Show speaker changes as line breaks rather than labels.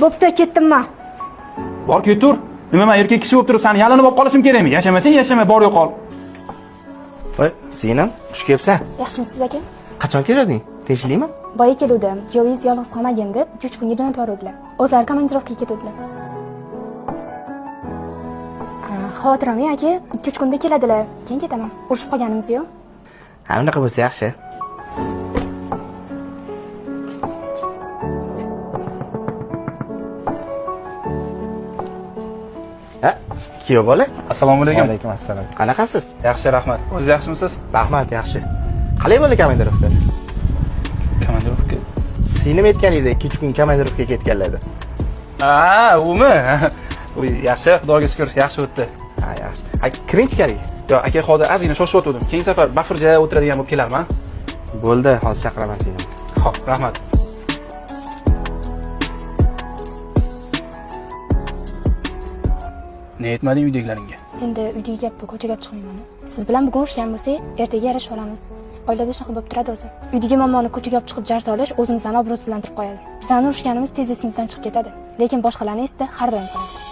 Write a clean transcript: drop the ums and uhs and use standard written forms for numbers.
Bo'pti, ketdim-ma.
Bor ketur. Nima men erkak kishi bo'lib turib seni yalinib olib qolishim kerakmi? Yashamasang yashama, bor yo'qol.
Voy, singlim, xush kelibsan.
Yaxshimisiz aka?
Qachon kelding? Tinchlikmi?
Boya keluvdim. Kuyovingiz yolg'iz qolmagin deb 2-3 kunga jo'natib yubordilar. O'zlari komandirovkaga ketdilar. Xavotir olmang aka, 2-3 kunda keladilar. Keyin ketaman. Urushib qolganimiz yo'q.
Ha, unaqa bo'lsa yaxshi. Ha, kuyov bola.
Assalomu alaykum.
Alaykum assalom. Qanaqasiz?
Yaxshi, rahmat. O'zingiz yaxshimisiz?
Rahmat, yaxshi. Qalay bo'ldi komandirovka?
Komandirovka.
Singlim aytgan edi, 2-3 kun komandirovkaga ketganlar deb.
Ha, umi? U yaxshi, Xudoga shukr, yaxshi o'tdi.
Ha, yaxshi. Ha, kiring ichkariga.
Yo'q, aka, hozir ozgina shoshayotgandim. Keyingi safar bafurja o'tiradigan bo'lib kelarman.
Bo'ldi, hozir chaqiraman singlimni.
Xo'p, rahmat. Ne aytmading uydagilaringga?
Endi uydagi gap bu, ko'chaga olib chiqmayman. Siz bilan bugun urushgan bo'lsak, ertaga yarashib olamiz. Oilada shunaqa bo'lib turadi o'zi. Uydagi muammoni ko'chaga olib chiqib jar solish o'zimizni obro'sizlantirib qo'yadi. Bizani urushganimiz tez esimizdan chiqib ketadi, lekin boshqalarni esida har doim qoladi.